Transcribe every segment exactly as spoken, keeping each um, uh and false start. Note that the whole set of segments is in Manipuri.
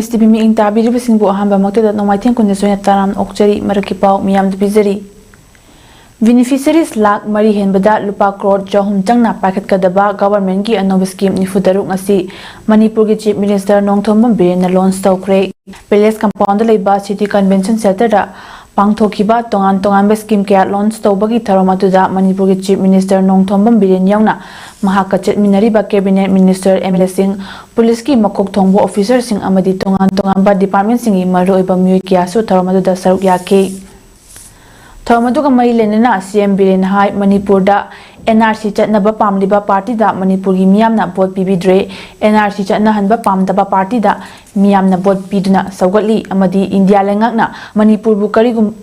ꯇꯤꯚꯤ ꯃꯤꯠꯌꯦꯡ ꯇꯥꯕꯤꯔꯤꯕꯁꯤꯡꯕꯨ ꯑꯍꯥꯟꯕꯃꯛꯇꯗ ꯅꯣꯡꯃꯥꯏꯊꯦꯝ ꯀꯨꯟꯅꯤꯁꯣꯏꯅ ꯇꯔꯥꯝꯅ ꯑꯣꯛꯆꯔꯤ꯫ ꯃꯔꯛꯀꯤ ꯄꯥꯎ ꯃꯤꯌꯥꯝꯗ ꯄꯤꯖꯔꯤ꯫ Beneficiaries ꯂꯥꯈ ꯃꯔꯤ ꯍꯦꯟꯕꯗ ꯂꯨꯄꯥ ꯀ꯭ꯔꯣꯔ ꯆꯍꯨꯝ ꯆꯪꯅ ꯄꯥꯏꯈꯠꯀꯗꯕ ꯒꯚꯔꯟꯃꯦꯟꯠꯀꯤ ꯑꯅꯧꯕ ꯁ꯭ꯀꯤꯝ ꯅꯤꯐꯨ ꯇꯔꯨꯛ ꯑꯁꯤ ꯃꯅꯤꯄꯨꯔꯒꯤ ꯆꯤꯐ ꯃꯤꯅꯤꯁꯇꯔ ꯅꯣꯡꯊꯣꯝꯕꯝ ꯕꯤꯔꯦꯟꯅ ꯂꯣꯟꯆ ꯇꯧꯈ꯭ꯔꯦ꯫ ꯄꯦꯂꯦꯁ ꯀꯝꯄꯥꯎꯟꯗ ꯂꯩꯕ ꯁꯤꯇꯤ ꯀꯟꯚꯦꯟꯁꯟ ꯁꯦꯟꯇꯔꯗ ꯄꯥꯡꯊꯣꯛꯈꯤꯕ ꯇꯣꯉꯥꯟ ꯇꯣꯉꯥꯟꯕ ꯁ꯭ꯀꯤꯝ ꯀꯌꯥ ꯂꯣꯟꯆ ꯇꯧꯕꯒꯤ ꯊꯧꯔꯝ ꯑꯗꯨꯗ ꯃꯅꯤꯄꯨꯔꯒꯤ ꯆꯤꯐ ꯃꯤꯅꯤꯁꯇꯔ ꯅꯣꯡꯊꯣꯝꯕꯝ ꯕꯤꯔꯦꯟ ꯌꯥꯎꯅ ꯃꯍꯥꯛꯀ ꯆꯠꯃꯤꯟꯅꯔꯤꯕ ꯀꯦꯕꯤꯅꯦꯠ ꯃꯤꯅꯤꯁꯇꯔ, ꯑꯦꯝ ꯑꯦꯜ ꯑꯦꯁꯤꯡ, ꯄꯨꯂꯤꯁꯀꯤ ꯃꯀꯣꯛ ꯊꯣꯡꯕ ꯑꯣꯐꯤꯁꯔꯁꯤꯡ ꯑꯃꯗꯤ ꯇꯣꯉꯥꯟ ꯇꯣꯉꯥꯟꯕ ꯗꯤꯄꯥꯔꯠꯃꯦꯟꯠꯁꯤꯡꯒꯤ ꯃꯔꯨꯑꯣꯏꯕ ꯃꯤꯑꯣꯏ ꯀꯌꯥꯁꯨ ꯊꯧꯔꯝ ꯑꯗꯨꯗ ꯁꯔꯨꯛ ꯌꯥꯈꯤ꯫ ꯊꯧꯔꯝ ꯑꯗꯨꯒ ꯃꯔꯤ ꯂꯩꯅꯅ ꯁꯤ ꯑꯦꯝ ꯕꯤꯔꯦꯟꯅ ꯍꯥꯏ, ꯃꯅꯤꯄꯨꯔꯗ ꯑꯦꯟ ꯑꯥꯔ ꯁꯤ ꯆꯠꯅꯕ ꯄꯥꯝꯂꯤꯕ ꯄꯥꯔꯇꯤꯗ ꯃꯅꯤꯄꯨꯔꯒꯤ ꯃꯤꯌꯥꯝꯅ ꯚꯣꯠ ꯄꯤꯕꯤꯗ꯭ꯔꯦ, ꯑꯦꯟ ꯑꯥꯔ ꯁꯤ ꯆꯠꯅꯍꯟꯕ ꯄꯥꯝꯗꯕ ꯄꯥꯔꯇꯤꯗ ꯃꯤꯌꯥꯝꯅ ꯚꯣꯠ ꯄꯤꯗꯨꯅ ꯁꯧꯒꯠꯂꯤ ꯑꯃꯗꯤ ꯏꯟꯗꯤꯌꯥ ꯂꯩꯉꯥꯛꯅ ꯃꯅꯤꯄꯨꯔꯕꯨ ꯀꯔꯤꯒꯨꯝ-,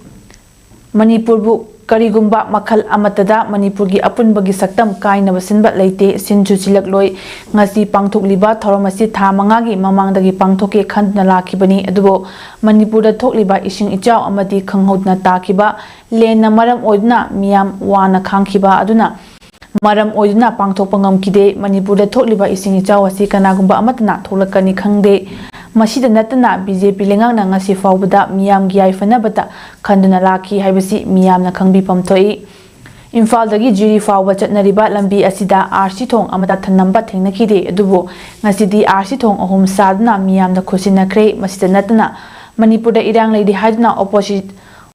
ꯃꯅꯤꯄꯨꯔꯕꯨ ꯀꯔꯤꯒꯨꯝꯕ ꯃꯈꯜ ꯑꯃꯠꯇꯗ ꯃꯅꯤꯄꯨꯔꯒꯤ ꯑꯄꯨꯟꯕꯒꯤ ꯁꯛꯇꯝ ꯀꯥꯏꯅꯕ ꯁꯤꯟꯕ ꯂꯩꯇꯦ, ꯁꯤꯟꯁꯨ ꯁꯤꯜꯂꯛꯂꯣꯏ꯫ ꯉꯁꯤ ꯄꯥꯡꯊꯣꯛꯂꯤꯕ ꯊꯧꯔꯝ ꯑꯁꯤ ꯊꯥ ꯃꯉꯥꯒꯤ ꯃꯃꯥꯡꯗꯒꯤ ꯄꯥꯡꯊꯣꯛꯀꯦ ꯈꯟꯗꯨꯅ ꯂꯥꯛꯈꯤꯕꯅꯤ, ꯑꯗꯨꯕꯨ ꯃꯅꯤꯄꯨꯔꯗ ꯊꯣꯛꯂꯤꯕ ꯏꯁꯤꯡ ꯏꯆꯥꯎ ꯑꯃꯗꯤ ꯈꯪꯍꯧꯗꯅ ꯇꯥꯈꯤꯕ ꯂꯦꯟꯅ ꯃꯔꯝ ꯑꯣꯏꯗꯨꯅ ꯃꯤꯌꯥꯝ ꯋꯥꯅ ꯈꯥꯡꯈꯤꯕ ꯑꯗꯨꯅ ꯃꯔꯝ ꯑꯣꯏꯗꯨꯅ ꯄꯥꯡꯊꯣꯛꯄ ꯉꯝꯈꯤꯗꯦ꯫ ꯃꯅꯤꯄꯨꯔꯗ ꯊꯣꯛꯂꯤꯕ ꯏꯁꯤꯡ ꯏꯆꯥꯎ ꯑꯁꯤ ꯀꯅꯥꯒꯨꯝꯕ ꯑꯃꯠꯇꯅ ꯊꯣꯛꯂꯛꯀꯅꯤ ꯈꯪꯗꯦ꯫ ꯃꯁꯤꯗ ꯅꯠꯇꯅ ꯕꯤ ꯖꯦ ꯄꯤ ꯂꯩꯉꯥꯛꯅ ꯉꯁꯤ ꯐꯥꯎꯕꯗ ꯃꯤꯌꯥꯝꯒꯤ ꯌꯥꯏꯐꯅꯕꯇ ꯈꯟꯗꯨꯅ ꯂꯥꯛꯈꯤ ꯍꯥꯏꯕꯁꯤ ꯃꯤꯌꯥꯝꯅ ꯈꯪꯕꯤꯐꯝ ꯊꯣꯛꯏ꯫ ꯏꯝꯐꯥꯜꯗꯒꯤ ꯖꯤꯔꯤ ꯐꯥꯎꯕ ꯆꯠꯅꯔꯤꯕ ꯂꯝꯕꯤ ꯑꯁꯤꯗ ꯑꯥꯔ ꯁꯤ ꯊꯣꯡ ꯑꯃꯠꯇ ꯊꯅꯝꯕ ꯊꯦꯡꯅꯈꯤꯗꯦ, ꯑꯗꯨꯕꯨ ꯉꯁꯤꯗꯤ ꯑꯥꯔ ꯁꯤ ꯊꯣꯡ ꯑꯍꯨꯝ ꯁꯥꯗꯨꯅ ꯃꯤꯌꯥꯝꯗ ꯈꯨꯠꯁꯤꯟꯅꯈ꯭ꯔꯦ꯫ ꯃꯁꯤꯗ ꯅꯠꯇꯅ ꯃꯅꯤꯄꯨꯔꯗ ꯏꯔꯥꯡ ꯂꯩꯔꯤ ꯍꯥꯏꯗꯨꯅ ꯑꯣꯄꯣꯖꯤ-,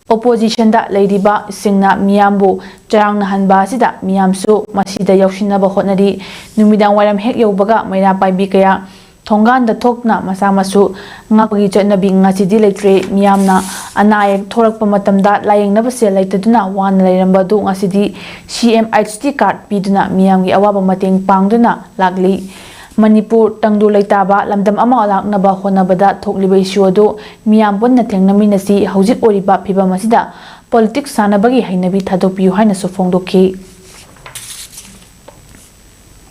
ꯑꯣꯄꯣꯖꯤꯁꯟꯗ ꯂꯩꯔꯤꯕꯁꯤꯡꯅ ꯃꯤꯌꯥꯝꯕꯨ ꯆꯔꯥꯡꯅꯍꯟꯕ ꯑꯁꯤꯗ ꯃꯤꯌꯥꯝꯁꯨ ꯃꯁꯤꯗ ꯌꯥꯎꯁꯤꯟꯅꯕ ꯍꯣꯠꯅꯔꯤ꯫ ꯅꯨꯃꯤꯗꯥꯡ ꯋꯥꯏꯔꯝ ꯍꯦꯛ ꯌꯧꯕꯒ ꯃꯩꯔꯥ ꯄꯥꯏꯕꯤ ꯀꯌꯥ ꯊꯣꯡꯒꯥꯟꯗ ꯊꯣꯛꯇꯨꯅ ꯃꯁꯥ ꯃꯁꯨ ꯉꯥꯛꯄꯒꯤ ꯆꯠꯅꯕꯤ ꯉꯁꯤꯗꯤ ꯂꯩꯇ꯭ꯔꯦ꯫ ꯃꯤꯌꯥꯝꯅ ꯑꯅꯥ ꯑꯌꯦꯛ ꯊꯣꯔꯛꯄ ꯃꯇꯝꯗ ꯂꯥꯌꯦꯡꯅꯕ ꯁꯦꯜ ꯂꯩꯇꯗꯨꯅ ꯋꯥꯅ ꯂꯩꯔꯝꯕ ꯑꯗꯨ ꯉꯁꯤꯗꯤ ꯁꯤ ꯑꯦꯝ ꯑꯩꯆ ꯗꯤ ꯀꯥꯔꯗ ꯄꯤꯗꯨꯅ ꯃꯤꯌꯥꯝꯒꯤ ꯑꯋꯥꯕ ꯃꯇꯦꯡ ꯄꯥꯡꯗꯨꯅ ꯂꯥꯛꯂꯤ꯫ ꯃꯅꯤꯄꯨꯔ ꯇꯪꯗꯨ ꯂꯩꯇꯥꯕ ꯂꯝꯗꯝ ꯑꯃ ꯂꯥꯛꯅꯕ ꯍꯣꯠꯅꯕꯗ ꯊꯣꯛꯂꯤꯕ ꯏꯁꯨ ꯑꯗꯨ ꯃꯤꯌꯥꯝ ꯄꯨꯟꯅ ꯊꯦꯡꯅꯃꯤꯟꯅꯁꯤ꯫ ꯍꯧꯖꯤꯛ ꯑꯣꯏꯔꯤꯕ ꯐꯤꯕꯝ ꯑꯁꯤꯗ ꯄꯣꯂꯤꯇꯤꯛꯁ ꯁꯥꯟꯅꯕꯒꯤ ꯍꯩꯅꯕꯤ ꯊꯥꯗꯣꯛꯄꯤꯌꯨ ꯍꯥꯏꯅꯁꯨ ꯐꯣꯡꯗꯣꯛꯈꯤ꯫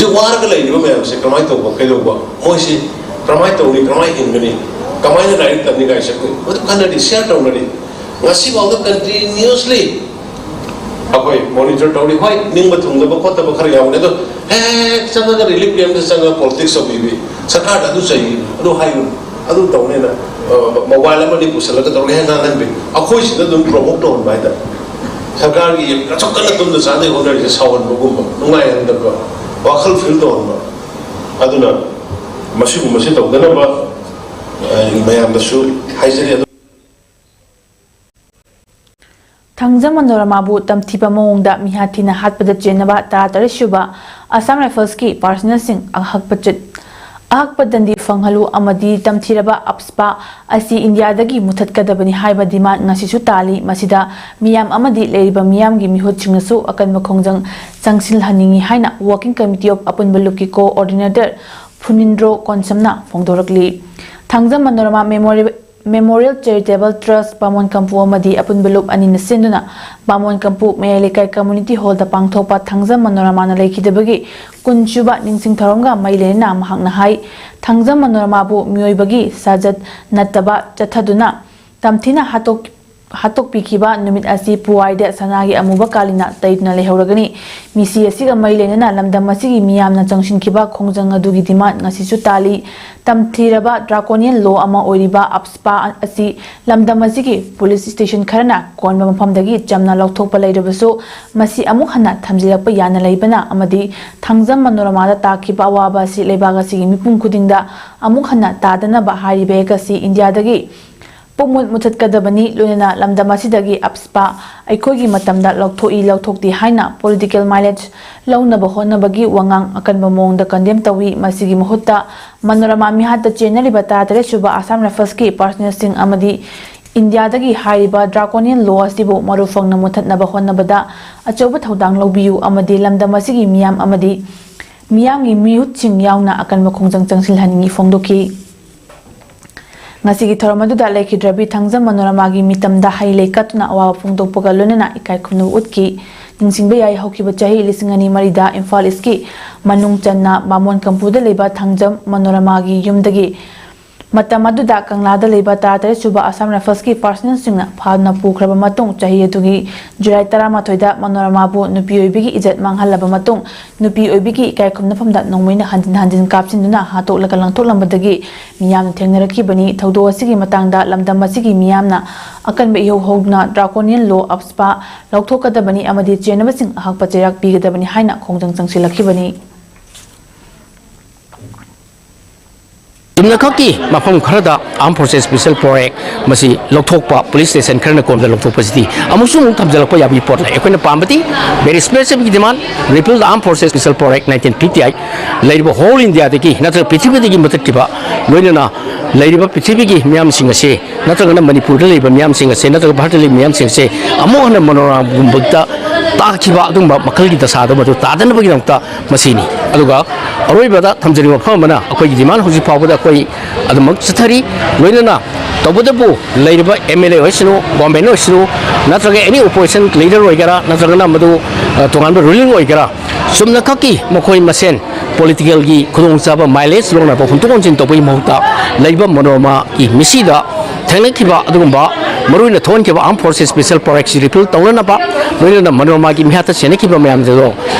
ꯍꯧꯖꯤꯛ ꯋꯥꯔꯒ ꯂꯩꯔꯤꯕ ꯃꯌꯥꯝꯁꯦ ꯀꯃꯥꯏꯅ ꯇꯧꯕ, ꯀꯩꯗꯧꯕ, ꯃꯣꯏꯁꯤ ꯀꯃꯥꯏꯅ ꯇꯧꯅꯤ, ꯀꯃꯥꯏꯅ ꯍꯤꯡꯒꯅꯤ, ꯀꯃꯥꯏꯅ ꯂꯥꯏꯔꯤꯛ ꯇꯝꯅꯤ ꯀꯥꯏꯁꯦ ꯑꯩꯈꯣꯏ ꯃꯗꯨ ꯈꯟꯅꯔꯤ, ꯁꯤꯌꯔ ꯇꯧꯅꯔꯤ꯫ ꯉꯁꯤꯐꯥꯎꯗ ꯀꯟꯇꯤꯅ꯭ꯌꯨꯁꯂꯤ ꯑꯩꯈꯣꯏ ꯃꯣꯅꯤꯇꯔ ꯇꯧꯔꯤ꯫ ꯍꯣꯏ, ꯅꯤꯡꯕ ꯊꯨꯡꯗꯕ ꯈꯣꯠꯇꯕ ꯈꯔ ꯌꯥꯎꯕꯅꯦ, ꯑꯗꯣ ꯍꯦꯛ ꯍꯦꯛ ꯆꯪꯉꯒ ꯔꯤꯂꯤꯐ ꯀꯦꯝꯞꯇ ꯆꯪꯉꯒ ꯄꯣꯂꯤꯇꯤꯛꯁ ꯇꯧꯕꯤꯕꯤ, ꯁꯔꯀꯥꯔꯗ ꯑꯗꯨ ꯆꯩ, ꯑꯗꯨ ꯍꯥꯏꯒꯅꯨ꯫ ꯑꯗꯨꯝ ꯇꯧꯅꯦꯅ, ꯑ, ꯃꯣꯕꯥꯏꯜ ꯑꯃꯅꯤ ꯄꯨꯁꯜꯂꯒ ꯇꯧꯔꯒ ꯍꯦꯛ ꯉꯥꯡꯍꯟꯕꯤ꯫ ꯑꯩꯈꯣꯏꯁꯤꯗ ꯑꯗꯨꯝ ꯄ꯭ꯔꯣꯚꯣꯛ ꯇꯧꯍꯟꯕ ꯍꯥꯏꯇꯥꯔꯦ꯫ ꯁꯔꯀꯥꯔꯒꯤ ꯑꯁꯨꯛ ꯀꯟꯅ ꯇꯨꯝꯗ ꯆꯥꯗ ꯍꯣꯠꯅꯔꯤꯁꯦ ꯁꯥꯎꯍꯟꯕꯒꯨꯝꯕ, ꯅꯨꯡꯉꯥꯏꯍꯟꯗꯕ, ꯋꯥꯈꯜ ꯐꯤꯜ ꯇꯧꯍꯟꯕ꯫ ꯑꯗꯨꯅ ꯃꯁꯤꯒꯨꯝꯕꯁꯤ ꯇꯧꯗꯅꯕ, ꯑ, ꯃꯌꯥꯝꯗꯁꯨ ꯍꯥꯏꯖꯔꯤ꯫ ꯑꯗꯨ ꯊꯥꯡꯖꯝ ꯃꯅꯣꯔꯃꯥꯕꯨ ꯇꯝꯊꯤꯕ ꯃꯑꯣꯡꯗ ꯃꯤꯍꯥꯠ ꯊꯤꯅ ꯍꯥꯠꯄꯗ ꯆꯦꯟꯅꯕ ꯇꯔꯥꯇꯔꯦꯠ ꯁꯨꯕ ꯑꯁꯥꯝ ꯔꯥꯏꯐꯜꯁꯀꯤ ꯄꯥꯔꯁꯅꯦꯜꯁꯤꯡ ꯑꯍꯛꯄ ꯆꯠ-, ꯑꯍꯛꯄ ꯗꯟꯗꯤ ꯐꯪꯍꯜꯂꯨ ꯑꯃꯗꯤ ꯇꯝꯊꯤꯔꯕ ꯑꯞꯁꯄꯥ ꯑꯁꯤ ꯏꯟꯗꯤꯌꯥꯗꯒꯤ ꯃꯨꯊꯠꯀꯗꯕꯅꯤ ꯍꯥꯏꯕ ꯗꯤꯃꯥꯟ ꯉꯁꯤꯁꯨ ꯇꯥꯜꯂꯤ꯫ ꯃꯁꯤꯗ ꯃꯤꯌꯥꯝ ꯑꯃꯗꯤ ꯂꯩꯔꯤꯕ ꯃꯤꯌꯥꯝꯒꯤ ꯃꯤꯍꯨꯠꯁꯤꯡꯅꯁꯨ ꯑꯀꯟꯕ ꯈꯣꯡꯖꯪ ꯆꯪꯁꯤꯜꯍꯟꯅꯤꯡꯏ ꯍꯥꯏꯅ Working Committee of ꯑꯄꯨꯟꯕ ꯂꯨꯞꯀꯤ ꯀꯣꯑꯣꯔꯗꯤꯅꯦꯇꯔ ꯐꯨꯅꯤꯟꯗ꯭ꯔꯣ ꯀꯣꯟꯁꯝꯅ ꯐꯣꯡꯗꯣꯔꯛꯂꯤ꯫ ꯊꯥꯡꯖꯝ ꯃꯅꯣꯔꯃꯥ ꯃꯦꯃꯣꯔꯤ-, memorial charitable trust Bamon Kampu ꯑꯃꯗꯤ ꯑꯄꯨꯟꯕ ꯂꯨꯞ ꯑꯅꯤꯅ ꯁꯤꯟꯗꯨꯅ ꯕꯥꯃꯣꯟ ꯀꯝꯄꯨ ꯃꯌꯥꯏ ꯂꯩꯀꯥꯏ ꯀꯝꯃ꯭ꯌꯨꯅꯤꯇꯤ ꯍꯣꯜꯗ ꯄꯥꯡꯊꯣꯛꯄ ꯊꯥꯡꯖꯝ ꯃꯅꯣꯔꯃꯥꯅ ꯂꯩꯈꯤꯗꯕꯒꯤ ꯀꯨꯟ ꯁꯨꯕ ꯅꯤꯡꯁꯤꯡ ꯊꯧꯔꯝꯒ ꯃꯔꯤ ꯂꯩꯅꯅ ꯃꯍꯥꯛꯅ ꯍꯥꯏ, ꯊꯥꯡꯖꯝ ꯃꯅꯣꯔꯃꯥꯕꯨ ꯃꯤꯑꯣꯏꯕꯒꯤ ꯁꯥꯖꯠ ꯅꯠꯇꯕ ꯆꯠꯊꯗꯨꯅ ꯇꯝꯊꯤꯅ ꯍꯥꯠꯇꯣꯛ-, ꯍꯥꯠꯇꯣꯛꯄꯤꯈꯤꯕ ꯅꯨꯃꯤꯠ ꯑꯁꯤ ꯄꯨꯋꯥꯏꯗ ꯁꯅꯥꯒꯤ ꯑꯃꯨꯕ ꯀꯥꯂꯤꯅ ꯇꯩꯗꯨꯅ ꯂꯩꯍꯧꯔꯒꯅꯤ꯫ ꯃꯤꯁꯤ ꯑꯁꯤꯒ ꯃꯔꯤ ꯂꯩꯅꯅ ꯂꯝꯗꯝ ꯑꯁꯤꯒꯤ ꯃꯤꯌꯥꯝꯅ ꯆꯪꯁꯤꯟꯈꯤꯕ ꯈꯣꯡꯖꯪ ꯑꯗꯨꯒꯤ ꯗꯤꯃꯥꯟ ꯉꯁꯤꯁꯨ ꯇꯥꯜꯂꯤ꯫ ꯇꯝꯊꯤꯔꯕ ꯗ꯭ꯔꯥꯀꯣꯅꯤꯌꯟ ꯂꯣ ꯑꯃ ꯑꯣꯏꯔꯤꯕ ꯑꯞꯁꯄꯥ ꯑꯁꯤ ꯂꯝꯗꯝ ꯑꯁꯤꯒꯤ ꯄꯨꯂꯤꯁ ꯁ꯭ꯇꯦꯁꯟ ꯈꯔꯅ ꯀꯣꯟꯕ ꯃꯐꯝꯗꯒꯤ ꯆꯝꯅ ꯂꯧꯊꯣꯛꯄ ꯂꯩꯔꯕꯁꯨ, ꯃꯁꯤ ꯑꯃꯨꯛ ꯍꯟꯅ ꯊꯝꯖꯤꯜꯂꯛꯄ ꯌꯥꯅ ꯂꯩꯕꯅ ꯑꯃꯗꯤ ꯊꯥꯡꯖꯝ ꯃꯅꯣꯔꯃꯥꯗ ꯇꯥꯈꯤꯕ ꯑꯋꯥꯕ ꯑꯁꯤ ꯂꯩꯕꯥꯛ ꯑꯁꯤꯒꯤ ꯃꯤꯄꯨꯝ ꯈꯨꯗꯤꯡꯗ ꯑꯃꯨꯛ ꯍꯟꯅ ꯇꯥꯗꯅꯕ ꯍꯥꯏꯔꯤꯕ ꯑꯦꯛ ꯑꯁꯤ ꯏꯟꯗꯤꯌꯥꯗꯒꯤ ꯄꯨꯝꯃꯨꯠ ꯃꯨꯊꯠꯀꯗꯕꯅꯤ, ꯂꯣꯏꯅꯅ ꯂꯝꯗꯝ ꯑꯁꯤꯗꯒꯤ ꯑꯞꯁꯄꯥ ꯑꯩꯈꯣꯏꯒꯤ ꯃꯇꯝꯗ ꯂꯧꯊꯣꯛꯏ ꯂꯧꯊꯣꯛꯇꯦ ꯍꯥꯏꯅ ꯄꯣꯂꯤꯇꯤꯀꯦꯜ ꯃꯥꯏꯂꯦꯖ ꯂꯧꯅꯕ ꯍꯣꯠꯅꯕꯒꯤ ꯋꯥꯉꯥꯡ ꯑꯀꯟꯕ ꯃꯑꯣꯡꯗ ꯀꯟꯗꯦꯝ ꯇꯧꯏ꯫ ꯃꯁꯤꯒꯤ ꯃꯍꯨꯠꯇ ꯃꯅꯣꯔꯃꯥ ꯃꯤꯍꯥꯠꯇ ꯆꯦꯟꯅꯔꯤꯕ ꯇꯔꯥꯇꯔꯦꯠ ꯁꯨꯕ ꯑꯁꯥꯝ ꯔꯥꯏꯐꯜꯁꯀꯤ ꯄꯥꯔꯁꯅꯦꯜꯁꯤꯡ ꯑꯃꯗꯤ ꯏꯟꯗꯤꯌꯥꯗꯒꯤ ꯍꯥꯏꯔꯤꯕ ꯗ꯭ꯔꯥꯀꯣꯅꯤꯌꯟ ꯂꯣ ꯑꯁꯤꯕꯨ ꯃꯔꯨ ꯐꯪꯅ ꯃꯨꯊꯠꯅꯕ ꯍꯣꯠꯅꯕꯗ ꯑꯆꯧꯕ ꯊꯧꯗꯥꯡ ꯂꯧꯕꯤꯌꯨ ꯑꯃꯗꯤ ꯂꯝꯗꯝ ꯑꯁꯤꯒꯤ ꯃꯤꯌꯥꯝ ꯑꯃꯗꯤ ꯃꯤꯌꯥꯝꯒꯤ ꯃꯤꯍꯨꯠꯁꯤꯡ ꯌꯥꯎꯅ ꯑꯀꯟꯕ ꯈꯣꯡꯖꯪ ꯆꯪꯁꯤꯜꯍꯟꯅꯤꯡꯏ ꯐꯣꯡꯗꯣꯛꯈꯤ꯫ ꯉꯁꯤꯒꯤ ꯊꯧꯔꯝ ꯑꯗꯨꯗ ꯂꯩꯈꯤꯗ꯭ꯔꯕꯤ ꯊꯥꯡꯖꯝ ꯃꯅꯣꯔꯃꯥꯒꯤ ꯃꯤꯇꯝꯗ ꯍꯩ ꯂꯩ ꯀꯠꯇꯨꯅ ꯑꯋꯥꯕ ꯐꯣꯡꯗꯣꯛꯄꯒ ꯂꯣꯏꯅꯅ ꯏꯀꯥꯏ ꯈꯨꯝꯅꯕ ꯎꯠꯈꯤ꯫ ꯅꯤꯡꯁꯤꯡꯕ ꯌꯥꯏ, ꯍꯧꯈꯤꯕ ꯆꯍꯤ ꯂꯤꯁꯤꯡ ꯑꯅꯤ ꯃꯔꯤꯗ ꯏꯝꯐꯥꯜ ꯏꯁꯀꯤ ꯃꯅꯨꯡ ꯆꯟꯅ ꯕꯥꯃꯣꯟ ꯀꯝꯄꯨꯗ ꯂꯩꯕ ꯊꯥꯡꯖꯝ ꯃꯅꯣꯔꯃꯥꯒꯤ ꯌꯨꯝꯗꯒꯤ ꯃꯇꯝ ꯑꯗꯨꯗ ꯀꯪꯂꯥꯗ ꯂꯩꯕ ꯇꯔꯥꯇꯔꯦꯠ ꯁꯨꯕ ꯑꯁꯥꯝ ꯔꯥꯏꯐꯜꯁꯀꯤ ꯄꯥꯔꯁꯅꯦꯜꯁꯤꯡꯅ ꯐꯥꯅ ꯄꯨꯈ꯭ꯔꯕ ꯃꯇꯨꯡ, ꯆꯍꯤ ꯑꯗꯨꯒꯤ ꯖꯨꯂꯥꯏ ꯇꯔꯥꯃꯥꯊꯣꯏꯗ ꯃꯅꯣꯔꯃꯥꯕꯨ ꯅꯨꯄꯤ ꯑꯣꯏꯕꯤꯒꯤ ꯏꯖꯠ ꯃꯥꯡꯍꯜꯂꯕ ꯃꯇꯨꯡ, ꯅꯨꯄꯤ ꯑꯣꯏꯕꯤꯒꯤ ꯏꯀꯥꯏ ꯈꯨꯝꯅꯐꯝꯗ ꯅꯣꯡꯃꯩꯅ ꯍꯟꯖꯤꯟ ꯍꯟꯖꯤꯟ ꯀꯥꯞꯁꯤꯟꯗꯨꯅ ꯍꯥꯠꯇꯣꯛꯂꯒ ꯂꯪꯊꯣꯛꯂꯝꯕꯗꯒꯤ ꯃꯤꯌꯥꯝꯅ ꯊꯦꯡꯅꯔꯛꯈꯤꯕꯅꯤ꯫ ꯊꯧꯗꯣꯛ ꯑꯁꯤꯒꯤ ꯃꯇꯥꯡꯗ ꯂꯝꯗꯝ ꯑꯁꯤꯒꯤ ꯃꯤꯌꯥꯝꯅ ꯑꯀꯟꯕ ꯏꯍꯧ ꯍꯧꯗꯨꯅ draconian law of SPA ꯂꯧꯊꯣꯛꯀꯗꯕꯅꯤ ꯑꯃꯗꯤ ꯆꯦꯟꯅꯕꯁꯤꯡ ꯑꯍꯛꯄ ꯆꯩꯔꯥꯛ ꯄꯤꯒꯗꯕꯅꯤ ꯍꯥꯏꯅ ꯈꯣꯡꯖꯪ ꯆꯪꯁꯤꯜꯂꯛꯈꯤꯕꯅꯤ꯫ ꯆꯨꯝꯅꯈꯛꯀꯤ ꯃꯐꯝ ꯈꯔꯗ Armed Forces Special Power Act ꯃꯁꯤ ꯂꯧꯊꯣꯛꯄ, ꯄꯨꯂꯤꯁ ꯁ꯭ꯇꯦꯁꯟ ꯈꯔꯅ ꯀꯣꯝꯗ ꯂꯧꯊꯣꯛꯄꯁꯤꯗꯤ ꯑꯃꯨꯛꯁꯨ ꯑꯃꯨꯛ ꯊꯝꯖꯤꯜꯂꯛꯄ ꯌꯥꯕꯒꯤ ꯄꯣꯠ ꯂꯩ꯫ ꯑꯩꯈꯣꯏꯅ ꯄꯥꯝꯕꯗꯤ very specific demand, repeal the Armed Forces Special Power Act nineteen fifty eight꯫ ꯂꯩꯔꯤꯕ whole India ꯗꯒꯤ ꯅꯠꯇ꯭ꯔꯒ ꯄ꯭ꯔꯤꯊꯤꯕꯤꯗꯒꯤ ꯃꯨꯊꯠꯈꯤꯕ, ꯂꯣꯏꯅꯅ ꯂꯩꯔꯤꯕ ꯄ꯭ꯔꯤꯊꯤꯕꯤꯒꯤ ꯃꯤꯌꯥꯝꯁꯤꯡ ꯑꯁꯦ, ꯅꯠꯇ꯭ꯔꯒꯅ ꯃꯅꯤꯄꯨꯔꯗ ꯂꯩꯕ ꯃꯤꯌꯥꯝꯁꯤꯡ ꯑꯁꯦ, ꯅꯠꯇ꯭ꯔꯒ ꯚꯥꯔꯠꯇ ꯂꯩꯕ ꯃꯤꯌꯥꯝꯁꯤꯡ ꯑꯁꯦ ꯑꯃꯨꯛ ꯍꯟꯅ ꯃꯅꯣꯔꯥꯒꯨꯝꯕꯗ ꯇꯥꯈꯤꯕ ꯑꯗꯨꯒꯨꯝꯕ ꯃꯈꯜꯒꯤ ꯗꯁꯥꯗꯣ ꯃꯗꯨ ꯇꯥꯗꯅꯕꯒꯤꯗꯃꯛꯇ ꯃꯁꯤꯅꯤ꯫ ꯑꯗꯨꯒ ꯑꯔꯣꯏꯕꯗ ꯊꯝꯖꯅꯤꯡꯕ ꯋꯥꯐꯝ ꯑꯃꯅ, ꯑꯩꯈꯣꯏꯒꯤ demand ꯍꯧꯖꯤꯛ ꯐꯥꯎꯕꯗ ꯑꯩꯈꯣꯏ ꯑꯗꯨꯃꯛ ꯆꯠꯊꯔꯤ꯫ ꯂꯣꯏꯅꯅ ꯇꯧꯕꯇꯕꯨ ꯂꯩꯔꯤꯕ MLA ꯑꯣꯏꯁꯅꯨ, government ꯑꯣꯏꯁꯅꯨ, ꯅꯠꯇ꯭ꯔꯒ any opposition leader ꯑꯣꯏꯒꯦꯔꯥ, ꯅꯠꯇ꯭ꯔꯒꯅ ꯃꯗꯨ, ꯑ, ꯇꯣꯉꯥꯟꯕ ruling ꯑꯣꯏꯒꯦꯔꯥ, ꯆꯨꯝꯅꯈꯛꯀꯤ ꯃꯈꯣꯏ ꯃꯁꯦꯟ political ꯒꯤ ꯈꯨꯗꯣꯡꯆꯥꯕ mileage ꯂꯧꯅꯕ ꯍꯣꯟꯗꯣꯛ ꯍꯣꯟꯖꯤꯟ ꯇꯧꯕꯒꯤ ꯃꯍꯨꯠꯇ ꯂꯩꯕ ꯃꯅꯣꯔꯃꯥꯒꯤ ꯃꯤꯁꯤꯗ ꯊꯦꯡꯅꯈꯤꯕ ꯑꯗꯨꯒꯨꯝꯕ ꯃꯔꯨꯑꯣꯏꯅ ꯊꯣꯛꯍꯟꯈꯤꯕ Armed Forces Special Power Act ꯁꯤ repeal ꯇꯧꯅꯅꯕ, ꯂꯣꯏꯅꯅ ꯃꯅꯣꯔꯃꯥꯒꯤ ꯃꯤꯍꯥꯠꯇ ꯆꯦꯟꯅꯈꯤꯕ ꯃꯌꯥꯝꯗꯣ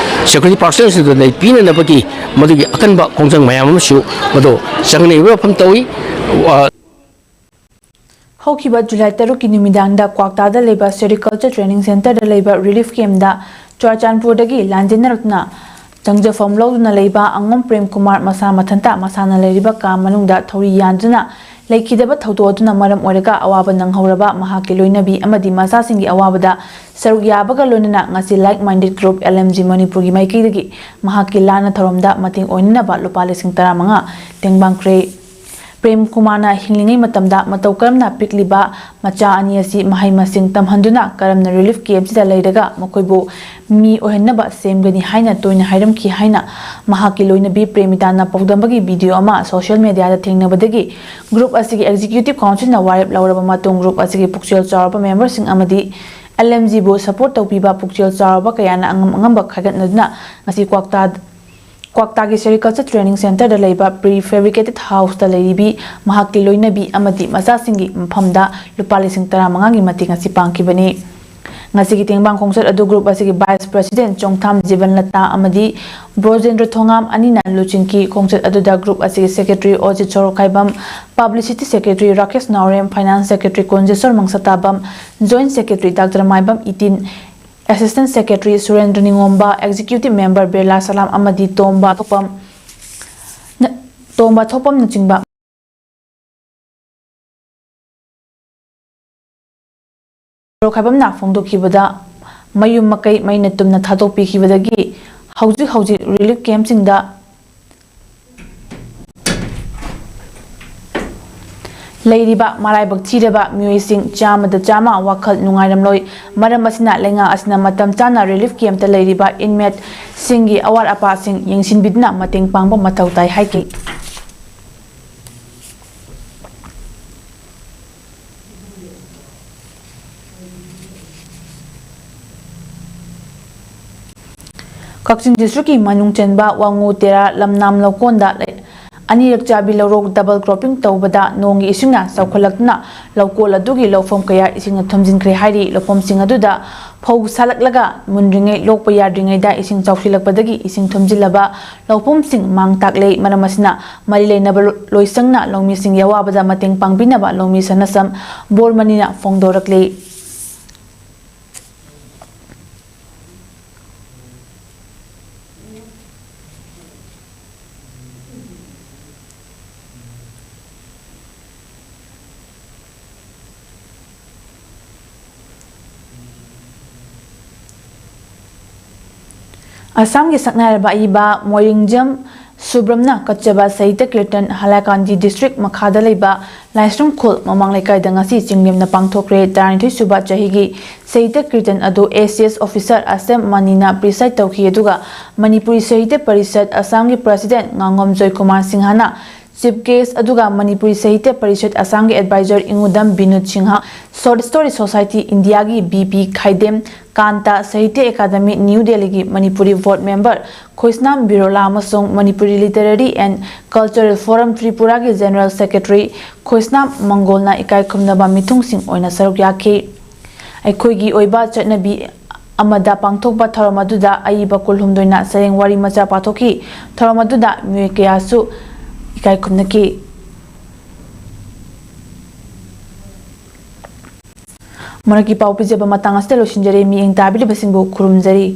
security personnel ꯁꯤꯡꯗꯨꯗ ꯄꯤꯅꯅꯕꯒꯤ ꯃꯗꯨꯒꯤ ꯑꯀꯟꯕ ꯈꯣꯡꯖꯪ ꯃꯌꯥꯝ ꯑꯃꯁꯨ ꯃꯗꯨ ꯆꯪꯅꯔꯤꯕ ꯋꯥꯐꯝ ꯇꯧꯏ꯫ ꯑ, ꯍꯧꯈꯤꯕ ꯖꯨꯂꯥꯏ ꯇꯔꯨꯛꯀꯤ ꯅꯨꯃꯤꯗꯥꯡꯗ ꯀ꯭ꯋꯥꯛꯇꯥꯗ ꯂꯩꯕ Sericulture Training Centre ꯗ ꯂꯩꯕ relief camp ꯗ ꯆꯨꯔꯥꯆꯥꯟꯄꯨꯔꯗꯒꯤ ꯂꯥꯟꯖꯦꯟꯅꯔꯛꯇꯨꯅ ꯆꯪꯖꯐꯝ ꯂꯧꯗꯨꯅ ꯂꯩꯕ ꯑꯉꯣꯝ ꯄ꯭ꯔꯦꯝ ꯀꯨꯃꯥꯔ ꯃꯁꯥ ꯃꯊꯟꯇ ꯃꯁꯥꯅ ꯂꯩꯔꯤꯕ ꯀꯥ ꯃꯅꯨꯡꯗ ꯊꯧꯔꯤ ꯌꯥꯟꯗꯨꯅ ꯂꯩꯈꯤꯗꯕ ꯊꯧꯗꯣꯛ ꯑꯗꯨꯅ ꯃꯔꯝ ꯑꯣꯏꯔꯒ ꯑꯋꯥꯕ ꯅꯪꯍꯧꯔꯕ ꯃꯍꯥꯛꯀꯤ ꯂꯣꯏꯅꯕꯤ ꯑꯃꯗꯤ ꯃꯆꯥꯁꯤꯡꯒꯤ ꯑꯋꯥꯕꯗ ꯁꯔꯨꯛ ꯌꯥꯕꯒ ꯂꯣꯏꯅꯅ ꯉꯁꯤ Like Minded Group, LMG ꯃꯅꯤꯄꯨꯔꯒꯤ ꯃꯥꯏꯀꯩꯗꯒꯤ ꯃꯍꯥꯛꯀꯤ ꯂꯥꯟꯅ ꯊꯧꯔꯝꯗ ꯃꯇꯦꯡ ꯑꯣꯏꯅꯅꯕ ꯂꯨꯄꯥ ꯂꯤꯁꯤꯡ ꯇꯔꯥꯃꯉꯥ ꯇꯦꯡꯕꯥꯡꯈ꯭ꯔꯦ꯫ ꯄ꯭ꯔꯦꯝ ꯀꯨꯃꯥꯔꯅ ꯍꯤꯡꯂꯤꯉꯩ ꯃꯇꯝꯗ ꯃꯇꯧ ꯀꯔꯝꯅ ꯄꯤꯛꯂꯤꯕ ꯃꯆꯥ ꯑꯅꯤ ꯑꯁꯤ ꯃꯍꯩ ꯃꯁꯤꯡ ꯇꯝꯍꯟꯗꯨꯅ ꯀꯔꯝꯅ relief camp ꯁꯤꯗ ꯂꯩꯔꯒ ꯃꯈꯣꯏꯕꯨ ꯃꯤ ꯑꯣꯏꯍꯟꯅꯕ ꯁꯦꯝꯒꯅꯤ ꯍꯥꯏꯅ ꯇꯣꯏꯅ ꯍꯥꯏꯔꯝꯈꯤ ꯍꯥꯏꯅ ꯃꯍꯥꯛꯀꯤ ꯂꯣꯏꯅꯕꯤ ꯄ꯭ꯔꯦꯃꯤꯇꯥꯅ ꯄꯥꯎꯗꯝꯕꯒꯤ video ꯑꯃ social media ꯗ ꯊꯦꯡꯅꯕꯗꯒꯤ group ꯑꯁꯤꯒꯤ executive council ꯅ ꯋꯥꯔꯦꯞ ꯂꯧꯔꯕ ꯃꯇꯨꯡ group ꯑꯁꯤꯒꯤ ꯄꯨꯛꯆꯦꯜ ꯆꯥꯎꯔꯕ member ꯁꯤꯡ ꯑꯃꯗꯤ LMG ꯕꯨ support ꯇꯧꯕꯤꯕ ꯄꯨꯛꯆꯦꯜ ꯆꯥꯎꯔꯕ ꯀꯌꯥꯅ ꯑꯉꯝ ꯑꯉꯝꯕ ꯈꯥꯏꯒꯠꯅꯗꯨꯅ ꯉꯁꯤ ꯀ꯭ꯋꯥꯛꯇꯥ ꯀ꯭ꯋꯥꯛꯇꯥꯒꯤ Sericulture Training Centreꯗ ꯂꯩꯕ Prefabricated Houseꯇ ꯂꯩꯔꯤꯕꯤ ꯃꯍꯥꯛꯀꯤ ꯂꯣꯏꯅꯕꯤ ꯑꯃꯗꯤ ꯃꯆꯥꯁꯤꯡꯒꯤ ꯃꯐꯝꯗ ꯂꯨꯄꯥ ꯂꯤꯁꯤꯡ ꯇꯔꯥꯃꯉꯥꯒꯤ ꯃꯇꯦꯡ ꯑꯁꯤ ꯄꯥꯡꯈꯤꯕꯅꯤ꯫ ꯉꯁꯤꯒꯤ ꯇꯦꯡꯕꯥꯡ ꯈꯣꯡꯆꯠ ꯑꯗꯨ group ꯑꯁꯤꯒꯤ Vice President ꯆꯣꯡꯊꯥꯝ ꯖꯤꯕꯟꯂꯇꯥ ꯑꯃꯗꯤ ꯕ꯭ꯔꯣꯖꯦꯟꯗ꯭ꯔ ꯊꯣꯉꯥꯝ ꯑꯅꯤꯅ ꯂꯨꯆꯤꯡꯈꯤ꯫ ꯈꯣꯡꯆꯠ ꯑꯗꯨꯗ group ꯑꯁꯤꯒꯤ Secretary ꯑꯣꯖꯤꯠ ꯁꯣꯔꯣꯛꯈꯥꯏꯕꯝ, Publicity Secretary ꯔꯥꯀꯦꯁ ꯅꯥꯎꯔꯦꯝ, Finance Secretary ꯀꯨꯟꯖꯦꯁꯣꯔ ꯃꯪꯁꯇꯥꯕꯝ, Joint Secretary Doctor ꯃꯥꯏꯕꯝ ꯏꯇꯤꯟ, Assistant Secretary ꯁꯨꯔꯦꯟꯗ꯭ꯔ ꯅꯤꯉꯣꯝꯕ, Executive Member Birla ꯁꯂꯥꯝ ꯑꯃꯗꯤ ꯇꯣꯝꯕ ꯊꯣꯛꯄꯝ, ꯇꯣꯝꯕ ꯊꯣꯛꯄꯝꯅꯆꯤꯡꯕ ꯈꯥꯏꯕꯝꯅ ꯐꯣꯡꯗꯣꯛꯈꯤꯕꯗ, ꯃꯌꯨꯝ ꯃꯀꯩ ꯃꯩꯅ ꯇꯨꯝꯅ ꯊꯥꯗꯣꯛꯄꯤꯈꯤꯕꯗꯒꯤ ꯍꯧꯖꯤꯛ ꯍꯧꯖꯤꯛ relief campꯁꯤꯡꯗ ꯂꯩꯔꯤꯕ ꯃꯔꯥꯏꯕꯛ ꯊꯤꯔꯕ ꯃꯤꯑꯣꯏꯁꯤꯡ ꯆꯥꯝꯃꯗ ꯆꯥꯝꯃ ꯋꯥꯈꯜ ꯅꯨꯡꯉꯥꯏꯔꯝꯂꯣꯏ꯫ ꯃꯔꯝ ꯑꯁꯤꯅ ꯂꯩꯉꯥꯛ ꯑꯁꯤꯅ ꯃꯇꯝ ꯆꯥꯅ relief campꯇ ꯂꯩꯔꯤꯕ inmateꯁꯤꯡꯒꯤ ꯑꯋꯥꯠ ꯑꯄꯥꯁꯤꯡ ꯌꯦꯡꯁꯤꯟꯕꯤꯗꯨꯅ ꯃꯇꯦꯡ ꯄꯥꯡꯕ ꯃꯊꯧ ꯇꯥꯏ ꯍꯥꯏꯈꯤ꯫ ꯀꯛꯆꯤꯡ districtꯀꯤ ꯃꯅꯨꯡ ꯆꯟꯕ ꯋꯥꯉꯨ ꯇꯦꯔꯥ ꯂꯝꯅꯥꯝ ꯂꯧꯀꯣꯟꯗ ꯂꯩ-, ꯑꯅꯤꯔꯛ ꯆꯥꯕꯤ ꯂꯧꯔꯣꯛ double cropping ꯇꯧꯕꯗ ꯅꯣꯡꯒꯤ ꯏꯁꯤꯡꯅ ꯆꯥꯎꯈꯠꯂꯛꯇꯨꯅ ꯂꯧꯀꯣꯜ ꯑꯗꯨꯒꯤ ꯂꯧꯐꯝ ꯀꯌꯥ ꯏꯁꯤꯡꯅ ꯊꯨꯝꯖꯤꯟꯈ꯭ꯔꯦ ꯍꯥꯏꯔꯤ꯫ ꯂꯧꯐꯝꯁꯤꯡ ꯑꯗꯨꯗ ꯐꯧ ꯁꯥꯠꯂꯛꯂꯒ ꯃꯨꯟꯗ꯭ꯔꯤꯉꯩ ꯂꯣꯛꯄ ꯌꯥꯗ꯭ꯔꯤꯉꯩꯗ ꯏꯁꯤꯡ ꯆꯥꯎꯁꯤꯜꯂꯛꯄꯗꯒꯤ ꯏꯁꯤꯡ ꯊꯨꯝꯖꯤꯜꯂꯕ ꯂꯧꯐꯝꯁꯤꯡ ꯃꯥꯡ ꯇꯥꯛꯂꯦ꯫ ꯃꯔꯝ ꯑꯁꯤꯅ ꯃꯔꯤ ꯂꯩꯅꯕ ꯂꯣ-, ꯂꯣꯏꯁꯪꯅ ꯂꯧꯃꯤꯁꯤꯡꯒꯤ ꯑꯋꯥꯕꯗ ꯃꯇꯦꯡ ꯄꯥꯡꯕꯤꯅꯕ ꯂꯧꯃꯤ ꯁꯅꯁꯝ ꯕꯣꯔꯃꯅꯤꯅ ꯐꯣꯡꯗꯣꯔꯛꯂꯤ꯫ ꯑꯁꯥꯝꯒꯤ ꯁꯛꯅꯥꯏꯔꯕ ꯑꯏꯕ ꯃꯣꯏꯔꯤꯡꯖꯝ ꯁꯨꯕ꯭ꯔꯝꯅ ꯀꯠꯆꯕ ꯁꯍꯤꯇ꯭ꯌ ꯀꯤꯔꯇꯟ ꯍꯥꯏꯂꯥꯀꯥꯟꯗꯤ district ꯃꯈꯥꯗ ꯂꯩꯕ ꯂꯥꯏꯁ꯭ꯔꯝ ꯈꯨꯜ ꯃꯃꯥꯡ ꯂꯩꯀꯥꯏꯗ ꯉꯁꯤ ꯆꯤꯡꯂꯦꯝꯅ ꯄꯥꯡꯊꯣꯛꯈ꯭ꯔꯦ꯫ ꯇꯔꯥꯅꯤꯊꯣꯏ ꯁꯨꯕ ꯆꯍꯤꯒꯤ ꯁꯍꯤꯇ꯭ꯌ ꯀꯤꯔꯇꯟ ꯑꯗꯨ ACS officer ꯑꯁꯦꯝ ꯃꯅꯤꯅ preside ꯇꯧꯈꯤ, ꯑꯗꯨꯒ ꯃꯅꯤꯄꯨꯔꯤ ꯁꯍꯤꯇ꯭ꯌ ꯄꯔꯤꯁꯠ ꯑꯁꯥꯝꯒꯤ president ꯉꯥꯉꯣꯝ ꯖꯣꯏꯀꯨꯃꯥꯔ ꯁꯤꯡꯍꯅ Chief Guest ꯑꯗꯨꯒ ꯃꯅꯤꯄꯨꯔꯤ ꯁꯥꯍꯤꯇ꯭ꯌ ꯄꯔꯤꯁꯠ ꯑꯁꯥꯝꯒꯤ Advisor Ingudam Binod Singh, Short Story Society India ꯒꯤ B P Khaidem, Kanta Sahitya academy new ꯗꯦꯜꯂꯤꯒꯤ ꯃꯅꯤꯄꯨꯔꯤ Board Member ꯈꯣꯏꯁꯅꯥꯝ ꯕꯤꯔꯣꯂꯥ ꯑꯃꯁꯨꯡ Manipuri Literary and Cultural Forum Tripura ꯒꯤ General Secretary ꯈꯣꯏꯁꯅꯥꯝ ꯃꯪꯒꯣꯜꯅ ꯏꯀꯥꯏ ꯈꯨꯝꯅꯕ ꯃꯤꯊꯨꯡꯁꯤꯡ ꯑꯣꯏꯅ ꯁꯔꯨꯛ ꯌꯥꯈꯤ꯫ ꯑꯩꯈꯣꯏꯒꯤ ꯑꯣꯏꯕ ꯆꯠꯅꯕꯤ ꯑꯃꯗ ꯄꯥꯡꯊꯣꯛꯄ ꯊꯧꯔꯝ ꯑꯗꯨꯗ ꯑꯏꯕ ꯀꯨꯟꯍꯨꯝꯗꯣꯏꯅ ꯁꯩꯔꯦꯡ ꯋꯥꯔꯤ ꯃꯆꯥ ꯄꯥꯊꯣꯛꯈꯤ꯫ ꯊꯧꯔꯝ ꯑꯗꯨꯗ ꯃꯤꯑꯣꯏ ꯀꯌꯥꯁꯨ ꯏꯀꯥꯏ ꯈꯨꯝꯅꯈꯤ꯫ ꯃꯔꯛꯀꯤ ꯄꯥꯎ ꯄꯤꯖꯕ ꯃꯇꯥꯡ ꯑꯁꯤꯗ ꯂꯣꯏꯁꯤꯟꯖꯔꯦ꯫ ꯃꯤꯠꯌꯦꯡ ꯇꯥꯕꯤꯔꯤꯕꯁꯤꯡꯕꯨ ꯈꯨꯔꯨꯝꯖꯔꯤ꯫